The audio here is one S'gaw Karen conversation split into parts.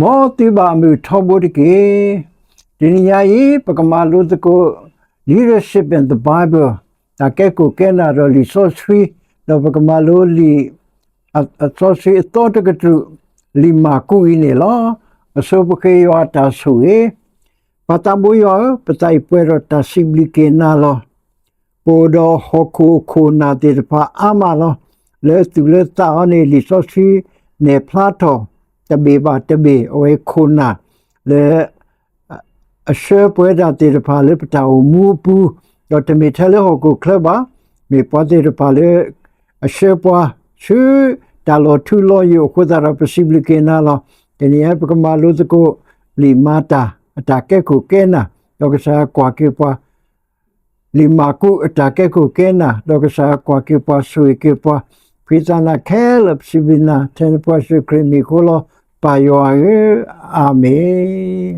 မ်သုဘၣ်မုာ်ထီဘိတက့ၢ်. တနံၤညါအံၤ ပကမၤလိသကိး Leadership in the Bible တၢ်ကဲခိၣ်ကဲနၢ်ဒီးလံာ်စီဆှံ, ဒီးပကမၤလိလံာ် အစီဆှံအသီတကတြူၢ်, လံာ်မၢ်ကူးအံၤန့ၣ်လီၤ. အဆိပဃ့ယွၤအတၢ်ဆိၣ်ဂ့ၤ. ပၢ်သးဘိယွၤဧၢ, ပသးအံၤပှဲၤဒီးတၢ်စံးဘျုးက့ၤနၤလီၤ. ပအိၣ်ဒီးဟီၣ်ခိၣ်အခိၣ်နၢ်သ့ၣ်တဖၣ်အါမးလီၤ. လၢသူၣ်လၢသးအီၤန့ၣ် လံာ်စီဆှံနဲၣ်ဖျါထီၣ် တဘ့ၣ်ဘၣ်တဘ့ၣ် အဝဲခိၣ်နၢ် လၢ အဆှၢပဝဲဒၣ်သ့ၣ်တဖၣ်လၢပတၢ်အိၣ်မူအပူၤ, ဒီးတမ့ၢ်ထဲလၢဟီၣ်ခိၣ်ချၢဘၣ်, မ့ၢ်ပှၤသ့ၣ်တဖၣ်လၢ အဆှၢပှၤဆူတၢ်လီၤထူလီၤယိာ်အဃိသတးဒီး ပစံးဘျုးက့ၤနၤလီၤ. တနံၤအံၤ ပကမၤလိသကိး လံာ်မၤတၢ် အတၢ်ကဲခိၣ်ကဲနၢ်, ဒီးကစၢ်ယွၤကွၢ်က့ၤပှၤ လံာ်မၢ်ကူးအတၢ်ကဲခိၣ်ကဲနၢ်, ဒီးကစၢ်ယွၤကွၢ်က့ၤပှၤဆိၣ်ဂ့ၤက့ၤပှၤ, ဖှံသးနၤခဲလၢာ်ပစံးဘျုးနၤ ထဲနဖိယ့ၣ်ၡူးခရံာ်မံၤအဃိလီၤ. ပၢ်ယွၤဧၢ, အၤမ့ၣ်.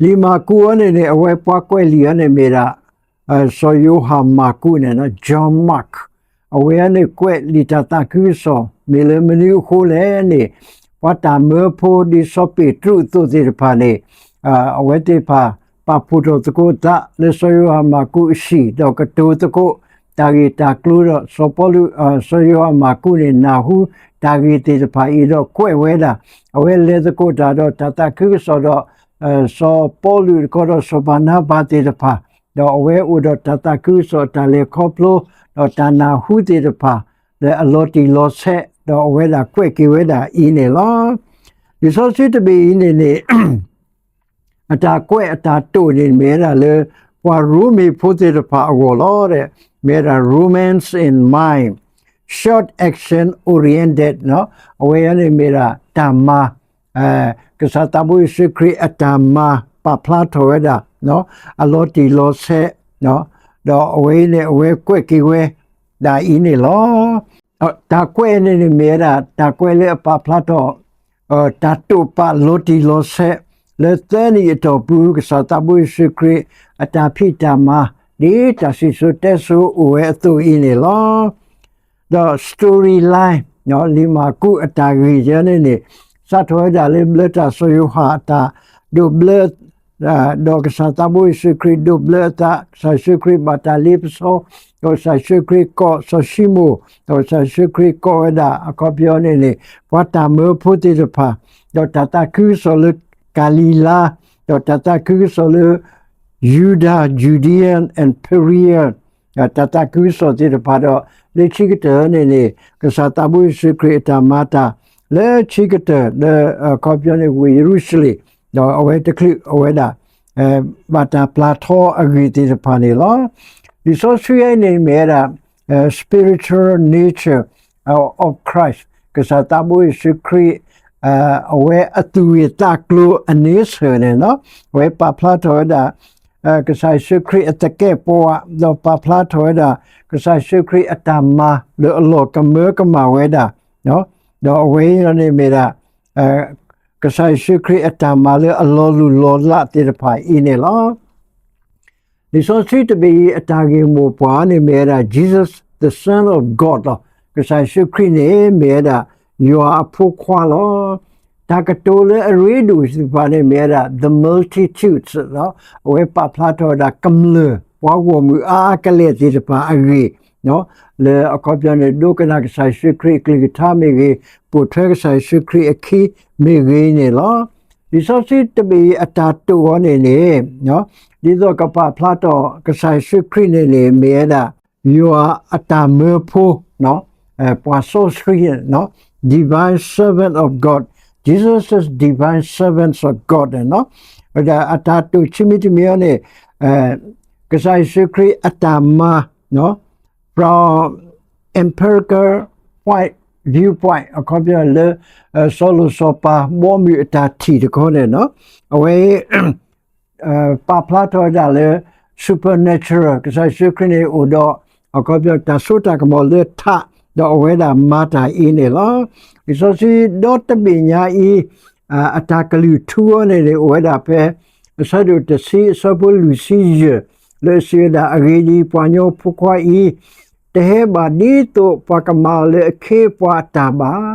လံာ်မၢ်ကူးအံၤန့ၣ်န့ၣ် အဝဲပှၤကွဲးလံာ်အံၤန့ၣ်မ့ၢ်ဒၣ် စီၤယိၤဟၣ်မၢ်ကူးန့ၣ် John Mark, အဝဲန့ၣ်ကွဲးလံာ်တၢ်သးခုကစီၣ် မ့ၢ်လၢမနုၤအဃိလဲၣ်န့ၣ်, ပှၤတၢ်မၢဖိဒ်စီၤပ့းတရူးအသိးသ့ၣ်တဖၣ်န့ၣ် အဝဲသ့ၣ်တဖၣ် ပာ်ဖှိၣ်ထီၣ်သကိးသးလၢစီၤယိၤဟၣ်မၢ်ကူးအဟံၣ် ဒီးကတိၤသကိး တၢ်ဂ့ၢ်တၢ်ကျိၤဒီး စီၤပီလူး, စီၤယိၤဟၣ်မၢ်ကူးန့ၣ် နၢ်ဟူတၢ်ဂ့ၢ်သ့ၣ်တဖၣ်အံၤ ဒီးကွဲးဝဲဒၣ်, အဝဲလဲၤသကိးတၢ်ဒီးတၢ်သးခုကစီၣ်ဒီး စီၤပီလူးတခီဒီးစီၤဘၤနါဘၤသ့ၣ်တဖၣ်, ဒီးအဝဲအိၣ်ဒီးတၢ်သးခုကစီၣ်အတၢ်လဲၤခီဖျိ, ဒီးတၢ်နၢ်ဟူသ့ၣ်တဖၣ် လၢအလီၤတံၢ်လီၤဆဲး, ဒီးအဝဲဒၣ်ကွဲးက့ၤဝဲဒၣ်အံၤန့ၣ်လီၤ. လံာ်စီဆှံတဘ့ၣ်အံၤန့ၣ်န့ၣ် အတၢ်ကွဲးအတၢ်တိာ်န့ၣ်မ့ၢ်ဝဲဒၣ်လၢ ပှၤရိမ့ၤဖိသ့ၣ်တဖၣ်အဂီၢ်လီၤ. မ့ၢ်ဝဲဒၣ် Romans in Mind, short action oriented, အဝဲအံၤန့ၣ်မ့ၢ်ဒၣ်တၢ်မၤ, ကစၢ်သးဘိယ့ၣ်ၡူးခရံာ်အတၢ်မၤပာ်ဖျါထီၣ်ဝဲဒၣ် အလီၤတံၢ်လီၤဆဲး, ဒီးအဝဲအံၤန့ၣ် အဝဲကွဲးက့ၤဝဲဒၣ်အံၤန့ၣ်လီၤ. တၢ်ကွဲးန့ၣ်န့ၣ်မ့ၢ်ဝဲဒၣ် တၢ်ကွဲးလၢအပာ်ဖျါထီၣ် တၢ်တိာ်ပာ်လီၤတံၢ်လီၤဆဲး လၢသၢနံၣ်အတီၢ်ပူၤ ကစၢ်သးဘိယ့ၣ်ၡူးခရံာ် အတၢ်ဖံးတၢ်မၤ ဒ်တၢ်စံၣ်စိၤတဲစိၤအိၣ်ဝဲအသိးအံၤန့ၣ်လီၤ. ဒီး storyline လံာ်မၢ်ကူးအတၢ်ဂ့ၢ်ယဲန့ၣ်န့ၣ် စးထီၣ်ဝဲဒၣ်လၢဘျၢတၢ်စီၤယိၤဟၣ်အတၢ်ဒိးဘျၢ ဒီးကစၢ်သးဘိယ့ၣ်ၡူးခရံာ်ဒိးဘျၢအသး, ကစၢ်ယ့ၣ်ၡူးခရံာ်ဘၣ်တၢ်လ့ပစီ, ဒီးကစၢ်ယ့ၣ်ၡူးခရံာ်ကိးစီၤၡံမိၣ်, ဒီးကစၢ်ယ့ၣ်ၡူးခရံာ်ကိးဝဲဒၣ် အခီပညီန့ၣ်န့ၣ် ပှၤတၢ်မၢဖိသ့ၣ်တဖၣ်, ဒီးတၢ်သးခုကစီၣ်လၢကၤလံၤလါ, ဒီးတၢ်သးခုကစီၣ်လၢ ယူဒၤ Judea and Perea, တၢ်သးခုကစီၣ်သ့ၣ်တဖၣ်ဒီး လၢခံကတၢၢ်န့ၣ်န့ၣ် ကစၢ်သးဘိယ့ၣ်ၡူးခရံာ်အတၢ်မၤတၢ် လၢခံကတၢၢ်လၢ အခီပညီန့ၣ် ဝ့ၢ်ယရူၤၡလ့ၣ်, ဒီးအဝဲတချုးအဝဲဒၣ် ဘၣ်တၢ်ပျၢ်ထီအဂ့ၢ်သ့ၣ်တဖၣ်န့ၣ်လီၤ. လံာ်စီဆှံအံၤန့ၣ်မ့ၢ်ဝဲဒၣ် spiritual nature of Christ, ကစၢ်သးဘိယ့ၣ်ၡူးခရံာ် အဝဲအသူၣ်ဂ့ၢ်သးကျိၤအ nature န့ၣ်လီၤ. အဝဲပာ်ဖျါထီၣ်ဝဲဒၣ် ကစၢ်ယ့ၣ်ၡူးခရံာ်အသကဲးပဝး, ဒီးပာ်ဖျါထီၣ်ဝဲဒၣ် ကစၢ်ယ့ၣ်ၡူးခရံာ်အတၢ်မၤလၢအလီၢ်ကမၢကမၣ်ဝဲဒၣ်, ဒီးအဝဲအံၤန့ၣ်မ့ၢ်ဒၣ် ကစၢ်ယ့ၣ်ၡူးခရံာ်အတၢ်မၤလၢအလီၤလုၢ်လီၤလးသ့ၣ်တဖၣ်အံၤန့ၣ်လီၤ. လံာ်စီဆှံတဘ့ၣ်အံၤအတၢ်ဂ့ၢ်မိၢ်ပှၢ်န့ၣ်မ့ၢ်ဝဲဒၣ် Jesus the Son of God လီၤ. ကစၢ်ယ့ၣ်ၡူးခရံာ်န့ၣ်မ့ၢ်ဝဲဒၣ် ယွၤအဖိခွါလီၤ. တၢ်ကတိၤလၢအရ့ဒိၣ်သ့ၣ်တဖၣ်န့ၣ်မ့ၢ်ဝဲဒၣ် the multitudes လီၤ. အဝဲပာ်ဖျါထီၣ်ဝဲဒၣ်ကမျၢၢ် ပှၤဂီၢ်မုၢ်အါအါကလဲာ်သ့ၣ်တဖၣ်အဂ့ၢ် လၢအခီပညီန့ၣ် ဒိကနၣ်ကစၢ်ယ့ၣ်ၡူးခရံာ်အကလုၢ်ကထါမ့ၢ်ဂ့ၤ, ပိာ်ထွဲကစၢ်ယ့ၣ်ၡူးခရံာ်အခံမ့ၢ်ဂ့ၤန့ၣ်လီၤ. လံာ်စီဆှံတဘ့ၣ်အံၤအတၢ်တိာ်အီၤန့ၣ်န့ၣ် ဒ်သိးကပာ်ဖျါထီၣ်ကစၢ်ယ့ၣ်ၡူးခရံာ်န့ၣ်န့ၣ် မ့ၢ်ဝဲဒၣ် ယွၤအတၢ်မၢဖိ ပှၤစီဆှံ divine servant of God, Jesus is divine servants of God န့ၣ်လီၤ. ဝဲဒၣ်အတၢ်တိာ်ဆံမံၤတမံၤအံၤန့ၣ် ကစၢ်ယ့ၣ်ၡူးခရံာ်အတၢ်မၤ from empirical point, viewpoint အခီပညီလၢ စီၤလိၤစီၤပၤဘီမုၢ်အတၢ်ထံၣ်တခီန့ၣ်လီၤ. အဝဲ ပာ်ဖျါထီၣ်ဝဲဒၣ်လၢ supernatural ကစၢ်ယ့ၣ်ၡူးခရံာ်န့ၣ်အိၣ်ဒီး အခီပညီတၢ်စိတၢ်ကမီၤလၢထး ဒီးအဝဲဒၣ်မၤတၢ်အံၤန့ၣ်လီၤ. လံာ်စီဆှံဒီတဘ့ၣ်ညါအံၤ အတၢ်ကလုၢ်ထူအီၤန့ၣ်န့ၣ် အိၣ်ဝဲဒၣ်ဖဲ အဆၢဒိၣ်တဆံအဆၢဖိလွံၢ်ဆံယဲၢ် လၢအစံးဝဲဒၣ် အဂ့ၢ်ဒ်အံၤ, ပှၤကညီဖိခွါအံၤ တဟဲဘၣ်ဒ်သိးပှၤကမၤအီၤလၢအခ့အပှၤအတၢ်ဘၣ်,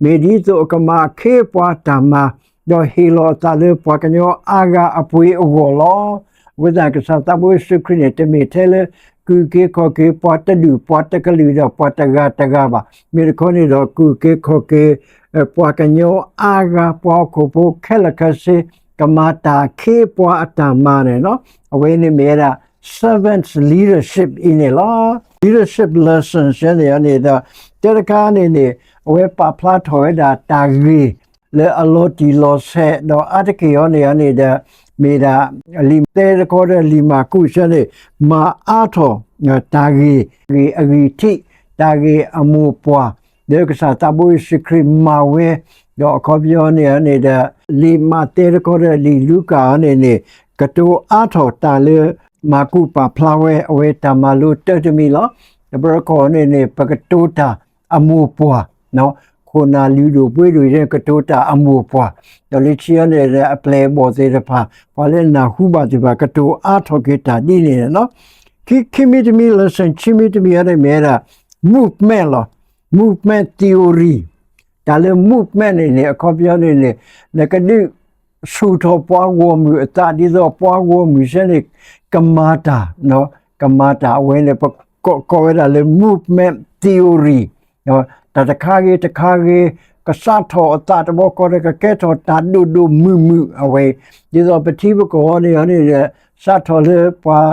မ့ၢ်ဒ်သိးအကမၤအခ့အပှၤအတၢ်မၤ, ဒီးဟ့ၣ်လီၤအသးလၢပှၤကညီအါဂၤအပှ့ၤအဂီၢ်လီၤ. အဃိသတး ကစၢ်သးဘိယ့ၣ်ၡူးခရံာ်န့ၣ် တမ့ၢ်ထဲလၢ ကူၣ်က့ၤခီၣ်က့ၤပှၤတဒူၣ်ပှၤတကလုာ်ဒီးပှၤတဂၤတဂၤဘၣ်. မ့ၢ်တခီန့ၣ်ဒီး ကူၣ်က့ၤခီၣ်က့ၤ ပှၤကညီအါဂၤ ပှၤဟီၣ်ခိၣ်ဖိခဲလၢာ်ခဲဆ့ ကမၤတၢ်အခ့အပှၤအတၢ်မၤန့ၣ်လီၤ. အဝဲန့ၣ်မ့ၢ်ဝဲဒၣ် servant leadership အံၤန့ၣ်လီၤ. Leadership lessons န့ၣ်န့ၣ်ဒီး တၢတခါန့ၣ်န့ၣ် အဝဲပာ်ဖျါထီၣ်ဝဲဒၣ်တၢ်ဂ့ၢ်လၢအလီၤတံၢ်လီၤဆဲး ဒီးအါတက့ၢ်အံၤန့ၣ်န့ၣ်ဒီး မ့ၢ်ဒၣ် လံာ်မးသဲတခီဒီးလံာ်မၢ်ကူးဆၢန့ၣ် မၤအါထီၣ် တၢ်ဂ့ၢ် ဂ့ၢ်အဂံၢ်ထံး တၢ်ဂ့ၢ်အမိၢ်ပှၢ် လၢကစၢ်သးဘိယ့ၣ်ၡူးခရံာ်မၤဝဲ, ဒီးအခီပညီန့ၣ်န့ၣ်ဒီး လံာ်မးသဲတခီဒီးလံာ်လူၤကၣ်န့ၣ်န့ၣ် ကတိၤအါထီၣ်တၢ်လၢ မၢ်ကူးပာ်ဖျါဝဲ အဝဲတၢ်မၤလိတၢ်တမံၤလီၤ. တဘျီတခီၣ်န့ၣ်န့ၣ် ပကတိၤတၢ်အမိၢ်ပှၢ် ခိၣ်နၢ်လုၢ်ဒိၣ်ပှ့ၤဒိၣ် ကတိၤတၢ်အမိၢ်ပှၢ်, ဒီးလၢခံန့ၣ် အပျဲၢ်အဘီၣ်သ့ၣ်တဖၣ် ပှၤလၢနၢ်ဟူဘၣ်သ့ၣ်တဖၣ် ကတိၤအါထီၣ်က့ၤတၢ်ဒ်န့ၣ်လီၤ. ခံ ခံမံၤတမံၤ lesson ခံမံၤတမံၤအံၤန့ၣ်မ့ၢ်ဝဲဒၣ် movement လီၤ. movement theory တၢ်လၢ movement န့ၣ်န့ၣ် အခီပညီန့ၣ်န့ၣ် နကဒုး ဆူၣ်ထီၣ်ပှၤဂီၢ်မုၢ်အသး ဒ်သိးပှၤဂီၢ်မုၢ်ဆၢန့ၣ် ကမၤတၢ်, ကမၤတၢ်အဝဲန့ၣ် ပကိးဝဲဒၣ်လၢ movement theory တၢ်တခါဂ့ၤတခါဂ့ၤ ကစးထီၣ်အသးတဘျီဃီဒီး ကကဲထီၣ်တၢ်ဒိၣ်ဒိၣ်မုၢ်မုၢ်အဝဲ, ဒ်သိးပထံပကီၢ်န့ၣ်န့ၣ် စးထီၣ်လၢပှၤ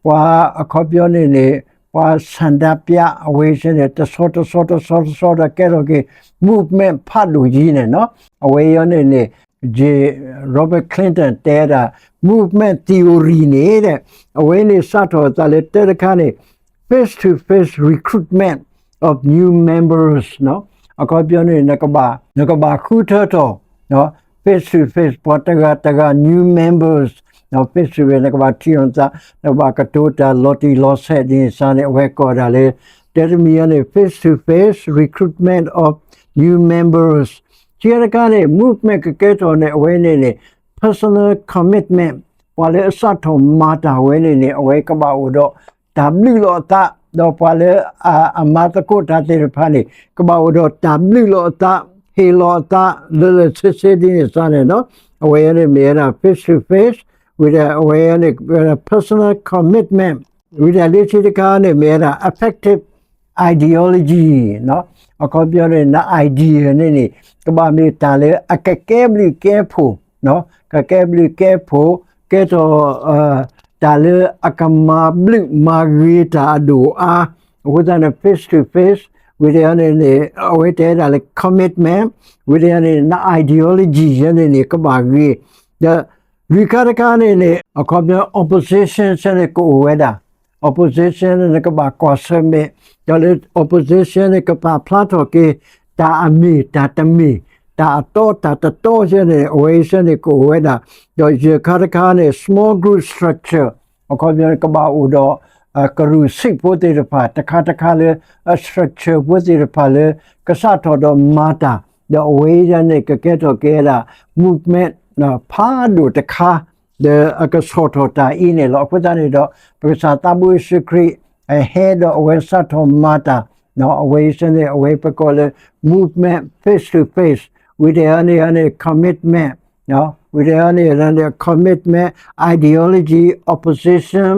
ပှၤအခီပညီန့ၣ်န့ၣ် ပှၤဆန္ဒပြအဝဲဆၢန့ၣ် တဆီတဆီတဆီတဆီဒီးကဲထီၣ်က့ၤ movement ဖးဒိၣ်ကံန့ၣ်လီၤ. အဝဲအံၤန့ၣ်န့ၣ် Robert Clinton တဲဒၣ် movement theory န့ၣ် အဝဲန့ၣ်စးထီၣ်အသးလၢတၢတခါန့ၣ် face to face recruitment of new members အခီပညီန့ၣ် နကဘၣ်ဃုထၢထီၣ် face to face ပှၤတဂၤတဂၤ new members face to face နကဘၣ်ထံၣ်လိာ်သး နကဘၣ်ကတိၤတၢ်လီၤတံၢ်လီၤဆဲးဒ်န့ၣ်စ့ၢ်န့ၣ် အဝဲကိးဒၣ်လၢ တၢတမံၤအံၤန့ၣ် face to face recruitment of new members ခံခါတခါန့ၣ် movement ကကဲထီၣ်န့ၣ် အဝဲန့ၣ်န့ၣ် personal commitment ပှၤလၢအစးထီၣ်မၤတၢ်ဝဲန့ၣ်န့ၣ် အဝဲကဘၣ်အိၣ်ဒီးတၢ်ဘျုးလီၤအသး ဒီးပှၤလၢအမၤသကိးတၢ်သ့ၣ်တဖၣ်န့ၣ် ကဘၣ်အိၣ်ဒီးတၢ်ဘျုးလီၤအသး ဟ့ၣ်လီၤအသး လၢလၢဆ့ဆ့ဒ်န့ၣ်စ့ၢ်န့ၣ်လီၤ. အဝဲအံၤန့ၣ်မ့ၢ်ဝဲဒၣ် face to face ဝံၤဒီးအဝဲအံၤန့ၣ် personal commitment ဝံၤဒီးလၢခံတခါန့ၣ်မ့ၢ်ဝဲဒၣ် effective ideology အခီပညီန့ၣ် န idea န့ၣ်န့ၣ် ကဘၣ်မ့ၢ်တၢ်လၢအကကဲဘျုးကဲဖှိၣ် ကကဲဘျုးကဲဖှိၣ် ကဲထီၣ် တၢ်လၢအကမၤဘျုးမၤဂ့ၤတၢ်အဒိၣ်အါ အဃိသတးန့ၣ် face to face ဝံၤဒီးန့ၣ်န့ၣ် အဝဲတဲဒၣ်လၢ commitment ဝံၤဒီးန့ၣ် န ideology ယဲန့ၣ်န့ၣ် ကဘၣ်ဂ့ၤ ဒီးလွံၢ်ခါတခါန့ၣ်န့ၣ် အခီပညီ opposition ဆၢန့ၣ်ကအိၣ်ဝဲဒၣ် opposition န့ၣ် နကဘၣ်ကွၢ်ဆၢၣ်မဲာ် ဒီးလၢ opposition န့ၣ် ကပာ်ဖျါထီၣ်က့ၤ တၢ်အမ့ၢ်တၢ်တမ့ၢ် တၢ်အတီတၢ်တတီဆၢန့ၣ် အဝဲအံၤဆၢန့ၣ်ကအိၣ်ဝဲဒၣ် ဒီးယဲၢ်ခါတခါန့ၣ် small group structure အခီပညီန့ၣ် ကဘၣ်အိၣ်ဒီး ကရူၢ်စံးဖိသ့ၣ်တဖၣ် တခါတခါလၢ အ structure ဖိသ့ၣ်တဖၣ်လၢ ကစးထီၣ်ဒီးမၤတၢ် ဒီးအဝဲအံၤန့ၣ် ကကဲထီၣ်က့ၤဝဲဒၣ် movement ဖးဒိၣ်တခါ လၢအကဆီၣ်ထီၣ်တၢ်အံၤန့ၣ်လီၤ. အဃိသတးန့ၣ်ဒီး ပကစၢ်သးဘိယ့ၣ်ၡူးခရံာ် ဟဲဒီးအဝဲစးထီၣ်မၤတၢ် အဝဲအံၤဆၢန့ၣ် အဝဲပကိးလၢ movement face to face ဝံၤဒီးန့ၣ်န့ၣ် commitment ဝံၤဒီးန့ၣ် commitment ideology opposition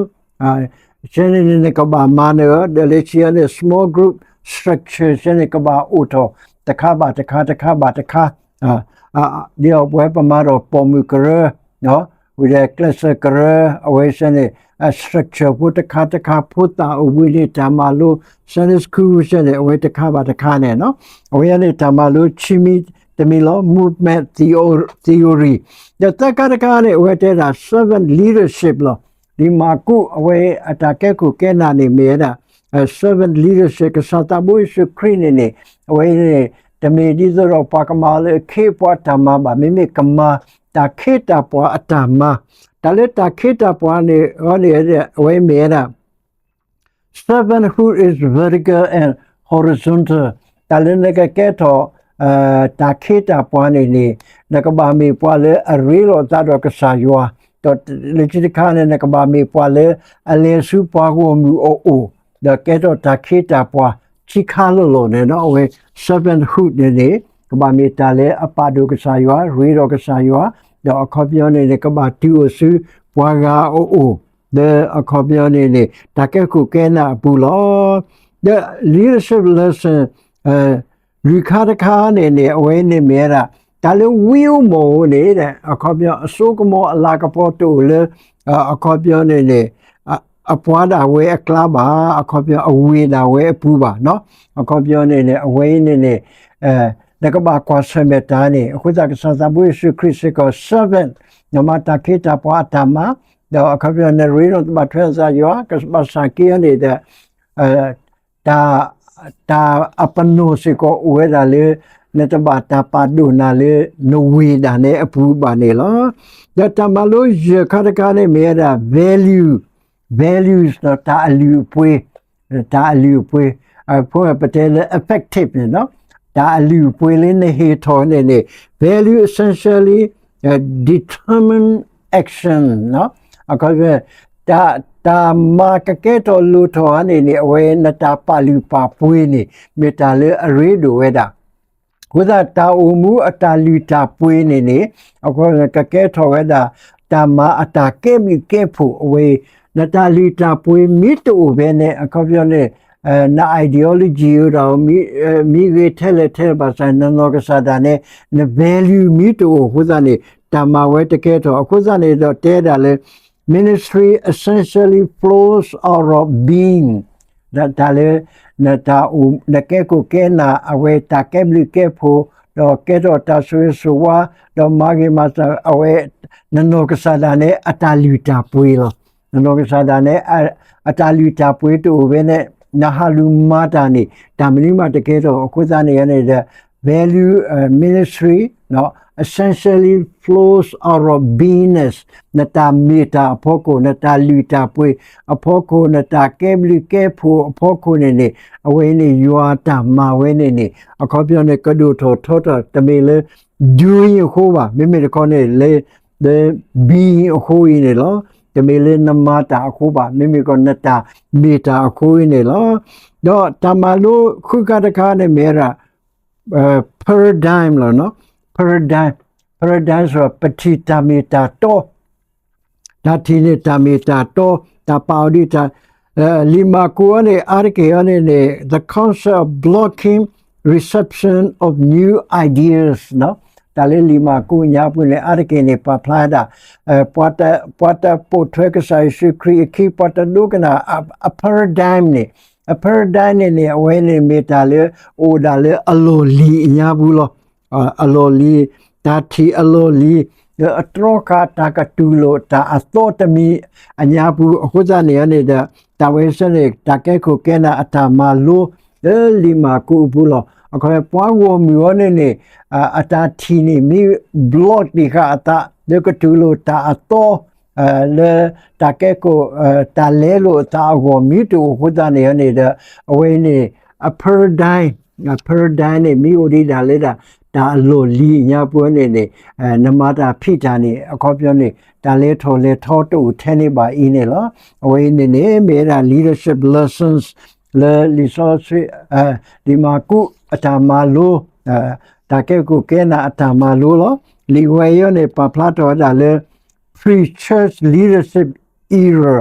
ဆၢန့ၣ်န့ၣ် နကဘၣ်မၤန့ၣ် ဒီးလၢခံန့ၣ် small group structure ဆၢန့ၣ် ကဘၣ်အိၣ်ထီၣ် တခါဘၣ်တခါ တခါဘၣ်တခါ ဒ်အပဝဲပမၤဒီးပိာ်မုၣ်ကရၢ ဝံၤဒီးကျဲးစၢးကရၢ အဝဲဆၢန့ၣ် structure ဖိတခါတခါ ဖိသၣ်အိၣ်ဘှံးနံၤ တၢ်မၤလိ Sunday School ဆၢန့ၣ် အဝဲတခါဘၣ်တခါန့ၣ် အဝဲန့ၣ်တၢ်မၤလိခံမံၤတမံၤလီၤ movement theo- theory ဒီးသၢခါတခါန့ၣ် အဝဲတဲဒၣ် servant leadership လီၤ. လံာ်မၢ်ကူး အဝဲအတၢ်ကဲခိၣ်ကဲနၢ်န့ၣ်မ့ၢ်ဝဲဒၣ် servant leadership ကစၢ်သးဘိယ့ၣ်ၡူးခရံာ်န့ၣ်န့ၣ် အဝဲန့ၣ် တမ့ၢ်ဒ်သိးဒီးပှၤကမၤအီၤလၢအခ့အပှၤအတၢ်မၤဘၣ် မ့မ့ၢ်ကမၤတၢ်ခ့တၢ်ပှၤအတၢ်မၤ တၢ်လၢတၢ်ခ့တၢ်ပှၤန့ၣ် အဝဲန့ၣ် အဝဲမ့ၢ်ဝဲဒၣ် servanthood is vertical and horizontal တၢ်လၢနကကဲထီၣ် တၢ်ခ့တၢ်ပှၤန့ၣ်န့ၣ် နကဘၣ်မ့ၢ်ပှၤလၢအရ့လိာ်သးဒီးကစၢ်ယွၤ ဒီးလၢခံတခါန့ၣ် နကဘၣ်မ့ၢ်ပှၤလၢအလဲၤဆူပှၤဂီၢ်မုၢ်အအိၣ် ဒီးကဲထီၣ်တၢ်ခ့တၢ်ပှၤခံခါလီၢ်လီၢ်န့ၣ်ဒီး အဝဲ servanthood န့ၣ်န့ၣ် ကဘၣ်မ့ၢ်တၢ်လၢအပာ်ဒိၣ်ကစၢ်ယွၤ, ရ့ဒီးကစၢ်ယွၤ, ဒီးအခီပညီန့ၣ်န့ၣ် ကဘၣ်တုၤအိၣ်ဆူပှၤဂၤအအိၣ်, လၢအခီပညီန့ၣ်န့ၣ် တၢ်ကဲခိၣ်ကဲနၢ်အပူၤလီၤ. ဒီး leadership lesson လွံၢ်ခါတခါန့ၣ်န့ၣ် အဝဲန့ၣ်မ့ၢ်ဝဲဒၣ် တၢ်လၢဝံဧိၤမီၣ်ဧိၤန့ၣ် အခီပညီ အစိကမီၤအလၤကပီၤတအိၣ်လၢ အခီပညီန့ၣ်န့ၣ် အပှၤဒၣ်ဝဲအကျါဘၣ်, အခီပညီ အဝ့ၢ်ဒၣ်ဝဲအပူၤဘၣ်နီၤ. အခီပညီန့ၣ်န့ၣ် အဝဲအံၤန့ၣ်န့ၣ် နကဘၣ်ကွၢ်ဆၢၣ်မဲာ်တၢ်န့ၣ် အဃိသတး ကစၢ်သးဘိယ့ၣ်ၡူးခရံာ်စ့ၢ်ကီး servant နမၤတၢ်ခ့တၢ်ပှၤအတၢ်မၤ, ဒီးအခီပညီ နရ့ဒီးနတဘၣ်ထွဲသးယွၤ ကဘၣ်ဆၣ်က့အီၤန့ၣ်ဒီး တၢ် တၢ်အပနီၣ်စ့ၢ်ကီးအိၣ်ဝဲဒၣ်လၢ နတဘၣ်တၢ်ပာ်ဒိၣ်နၤလၢ နဝ့ၢ်ဒၣ်နဲအပူၤဘၣ်န့ၣ်လီၤ. ဒီးတၢ်မၤလိယဲၢ်ခါတခါန့ၣ်မ့ၢ်ဝဲဒၣ် value, values ဒီးတၢ်အလုၢ်အပှ့ၤ, တၢ်အလုၢ်အပှ့ၤ, အဖိပတဲလၢ effective န့ၣ်နီၤ, တၢ်အလုၢ်အပှ့ၤလၢနဟ့ၣ်ထီၣ်န့ၣ်န့ၣ် value essentially determine action နီၤ. အခီပညီ တၢ် တၢ်မၤကကဲထီၣ်လိၣ်ထီၣ်ဧါန့ၣ်န့ၣ် အဝဲနတၢ်ပာ်လုၢ်ပာ်ပှ့ၤန့ၣ် မ့ၢ်တၢ်လၢအရ့ဒိၣ်ဝဲဒၣ်. အဃိသတး တၢ်အိၣ်မူအတၢ်လုၢ်တၢ်ပှ့ၤန့ၣ်န့ၣ် အခီပညီ ကကဲထီၣ်ဝဲဒၣ် တၢ်မၤအတၢ်ကဲဘျုးကဲဖှိၣ်အဝဲအံၤ, နတၢ်လုၢ်တၢ်ပှ့ၤမ့ၢ်တအိၣ်ဖဲန့ၣ် အခီပညီန့ၣ် န ideology အိၣ်ဒီး မ့ၢ်ဂ့ၤထဲလဲၣ်ထဲလဲၣ်ဘၣ်ဆၣ် နနီၢ်ကစၢ်ဒၣ်နဲ န value မ့ၢ်တအိၣ်အဃိသတးန့ၣ် တၢ်မၤဝဲတကဲထီၣ်. အဃိသတးန့ၣ်ဒီးတဲဒၣ်လၢ ministry essentially flows out of being တၢ်လၢ နတၢ်အိၣ် နကဲခိၣ်ကဲနၢ် အဝဲတၢ်ကဲဘျုးကဲဖှိၣ် ဒီးကဲထီၣ်တၢ်ဆိၣ်ဂ့ၤဆိၣ်ဝါ ဒီးမၤဂ့ၤမၤစၢၤ အဝဲ နနီၢ်ကစၢ်ဒၣ်နဲ အတၢ်လုၢ်တၢ်ပှ့ၤလီၤ. နနီၢ်ကစၢ်ဒၣ်နဲ အတၢ်လုၢ်တၢ်ပှ့ၤတအိၣ်ဖဲန့ၣ် နဟးလူၤမၤတၢ်န့ၣ် တၢ်မနုၤမးတကဲထီၣ်. အဃိသတးန့ၣ်န့ၣ်ဒီး value ministry essentially flows out of beingness နတၢ်မ့ၢ်တၢ်အဖီခိၣ် နတၢ်လုၢ်တၢ်ပှ့ၤအဖီခိၣ် နတၢ်ကဲဘျုးကဲဖှိၣ်အဖီခိၣ်န့ၣ်န့ၣ် အဝဲန့ၣ်ယွၤတၢ်မၤဝဲန့ၣ်န့ၣ် အခီပညီန့ၣ် ကဒိၣ်ထီၣ်ထီထီၣ် တမ့ၢ်လၢ doing အဃိဘၣ် မ့မ့ၢ်တခီန့ၣ် လၢ လၢ being အဃိအံၤန့ၣ်လီၤ. တမ့ၢ်လၢနမၤတၢ်အဃိဘၣ် မ့မ့ၢ်ကီးနတၢ်မ့ၢ်တၢ်အဃိအံၤန့ၣ်လီၤ. ဒီးတၢ်မၤလိဃုခါတခါန့ၣ်မ့ၢ်ဝဲဒၣ် paradigm လီၤ. paradigm paradigm ဆို ပထံၣ်တၢ်မ့ၢ်တၢ်တီ တၢ်ထံၣ်န့ၢ်တၢ်မ့ၢ်တၢ်တီ တၢ်ပာ်အီၤဒ်တၢ် လံာ်မၢ်ကူးအံၤန့ၣ် အါတက့ၢ်အံၤန့ၣ်န့ၣ် the concept of blocking reception of new ideas တၢ်လၢလံာ်မၢ်ကူးညါပူၤန့ၣ် အါတက့ၢ်န့ၣ် ပာ်ဖျါဒၣ် ပှၤတပိာ်ထွဲကစၢ်ယ့ၣ်ၡူးခရံာ်အခံ ပှၤတဒိကနၣ်အ paradigm န့ၣ် အ paradigm န့ၣ်န့ၣ် အဝဲန့ၣ်မ့ၢ်တၢ်လၢ အိၣ်ဒၣ်လၢအလီၢ်လံၤအညါပူၤလီၤ. အလီၢ်လံၤ တၢ်ထံၣ်အလီၢ်လံၤ ဒီးအတြီဃာ်တၢ်ကတူၢ်လိာ်တၢ်အသီတမံၤအညါပူၤ အဃိသတးန့ၣ်န့ၣ်ဒီး တၢ်ဝဲဆၢန့ၣ် တၢ်ကဲခိၣ်ကဲနၢ်အတၢ်မၤလိ လၢလံာ်မၢ်ကူးအပူၤလီၤ. အခီပညီ ပှၤဂီၢ်မုၢ်အံၤန့ၣ်န့ၣ် အတၢ်ထံၣ်န့ၣ် မ့ၢ် block ဒံးဃာ်အသး လၢကတူၢ်လိာ်တၢ်အသီ လၢတၢ်ကဲခိၣ် တၢ်လဲလိာ်အသးအဂီၢ် မ့ၢ်တအိၣ်အဃိသတးန့ၣ်န့ၣ်ဒီး အဝဲန့ၣ် အ paradigm paradigm န့ၣ် မ့ၢ်အိၣ်ဒံးဒၣ်လၢဒၣ် တၢ်အလီၢ်လံၤအညါပူၤန့ၣ်န့ၣ် နမၤတၢ်ဖံးတၢ်န့ၣ် အခီပညီန့ၣ် တၢ်လဲၤထီၣ်လဲၤထီတအိၣ်ထဲန့ၣ်ဘၣ်အံၤန့ၣ်လီၤ. အဝဲအံၤန့ၣ်န့ၣ် မ့ၢ်ဝဲဒၣ် leadership lessons လၢလံာ်စီဆှံ လံာ်မၢ်ကူးအတၢ်မၤလိ တၢ်ကဲခိၣ်ကဲနၢ်အတၢ်မၤလိလီၤ. လံာ်ဝဲအံၤန့ၣ် ပာ်ဖျါထီၣ်ဝဲဒၣ်လၢ pre-church leadership era,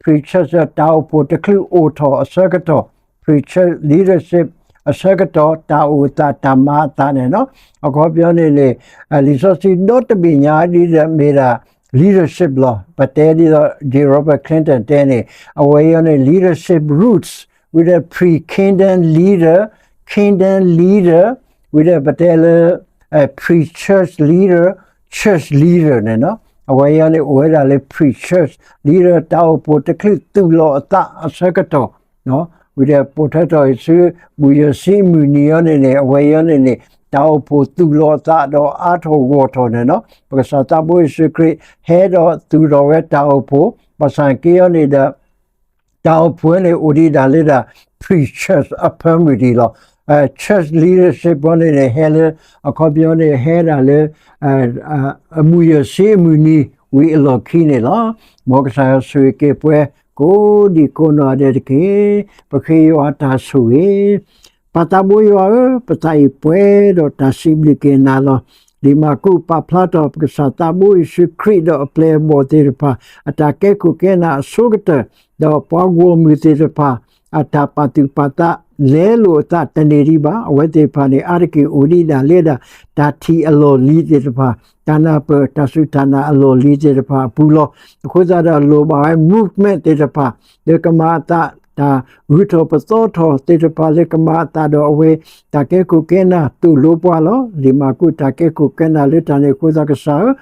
pre-church တၢ်အိၣ်ဖှိၣ်တချုးအိၣ်ထီၣ်အဆၢကတီၢ် pre-church leadership အဆၢကတီၢ် တၢ်အိၣ်သးတၢ်မၤအသးန့ၣ်နီၤ အခီပညီန့ၣ်န့ၣ် လံာ်စီဆှံဒီတဘ့ၣ်ညါဒ်ဒီးမ့ၢ်ဒၣ် leadership လီၤ. ပတဲဒ်သိး J Robert Clinton တဲန့ၣ် အဝဲအံၤန့ၣ် leadership roots ဝံၤဒီး pre-kingdom leader, kingdom leader ဝံၤဒီးပတဲလၢ pre-church leader, church leader န့ၣ်နီၤ အဝဲအံၤန့ၣ် အိၣ်ဝဲဒၣ်လၢ pre-church leader တၢ်အိၣ်ဖှိၣ်တချုးသူၣ်လီၤအသးအဆၢကတီၢ် ဝံၤဒီးပိာ်ထွဲထီၣ်အံၤဆူ မုၢ်ယဲၢ်ဆံအမုၢ်နံၤအံၤန့ၣ်န့ၣ် အဝဲအံၤန့ၣ်န့ၣ် တၢ်အိၣ်ဖှိၣ်သူၣ်လီၤအသးဒီးအါထီၣ်ဂီၢ်ထီၣ်န့ၣ်နီၤ ပကစၢ်သးဘိယ့ၣ်ၡူးခရံာ် ဟဲဒီးသူၣ်ထီၣ်ဝဲတၢ်အိၣ်ဖှိၣ် ဘၣ်ဆၣ်က့အံၤန့ၣ်ဒီး တၢ်အိၣ်ဖှိၣ်န့ၣ် အိၣ်ဒံးဒၣ်လၢဒၣ် pre-church အဖၢမုၢ်ဒံးလီၤ. church leadership အံၤန့ၣ်န့ၣ် ဟဲလၢ အခီပညီန့ၣ် ဟဲဒၣ်လၢ မုၢ်ယဲၢ်ဆံအမုၢ်နံၤဝံၤအလီၢ်ခံန့ၣ်လီၤ. မ်ကစၢ်ယွၤဆိၣ်ဂ့ၤက့ၤပှၤ ကိးဒံကိးနီၢ်ဂၤဒဲးတက့ၢ်. ပဃ့ယွၤအတၢ်ဆိၣ်ဂ့ၤ ပၢ်သးဘိယွၤဧၢ, ပသးအံၤပှဲၤဒီးတၢ်စံးဘျုးက့ၤနၤလီၤ. လံာ်မၢ်ကူးပာ်ဖျါထီၣ် ပကစၢ်သးဘိယ့ၣ်ၡူးခရံာ်ဒီးအပျဲၢ်အဘီၣ်သ့ၣ်တဖၣ် အတၢ်ကဲခိၣ်ကဲနၢ်အဆိကတၢၢ်, ဒီးပှၤဂီၢ်မုၢ်သ့ၣ်တဖၣ် အတၢ်ပာ်သူၣ်ပာ်သး လဲလိာ်အသးတန့ၢ်ဒံးဘၣ်. အဝဲသ့ၣ်တဖၣ်န့ၣ် အါတက့ၢ်အိၣ်ဒံးဒၣ်လၢဒၣ် တၢ်ထံၣ်အလီၢ်လံၤသ့ၣ်တဖၣ်, တၢ်နၢ်ပၢၢ်တၢ်စူၢ်တၢ်နာ်အလီၢ်လံၤသ့ၣ်တဖၣ်အပူၤလီၤ. အဃိသတးဒီးလိၣ်ဘၣ်ဝဲ movement သ့ၣ်တဖၣ် လၢကမၤအသး တၢ်ဂုၤထီၣ်ပသီထီၣ်သ့ၣ်တဖၣ်လၢကမၤအသးဒီးအဝဲ တၢ်ကဲခိၣ်ကဲနၢ်သိၣ်လိပှၤလီၤ. လံာ်မၢ်ကူးတၢ်ကဲခိၣ်ကဲနၢ်လၢတၢ်န့ၣ်အဃိသတးကစၢ်ဧၢ,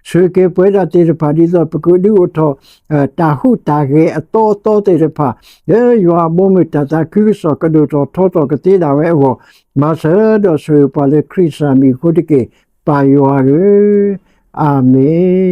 ဆှၢက့ၤပဝဲဒၣ်သ့ၣ်တဖၣ်ဒ်သိးပကဒုးအိၣ်ထီၣ် တၢ်ဟူးတၢ်ဂဲၤအသီအသီသ့ၣ်တဖၣ် လၢယွၤအဘီအမုၢ်တၢ်သးခုကစီၣ်ကဒိၣ်ထီၣ်ထီထီၣ်ကသ့ဒၣ်ဝဲအဂီၢ်, မၤစၢၤဒီးဆိၣ်ဂ့ၤပှၤလၢခရံာ်ကစၢ်မံၤအဃိတက့ၢ်, ပၢ်ယွၤဧၢ, အၤမ့ၣ်.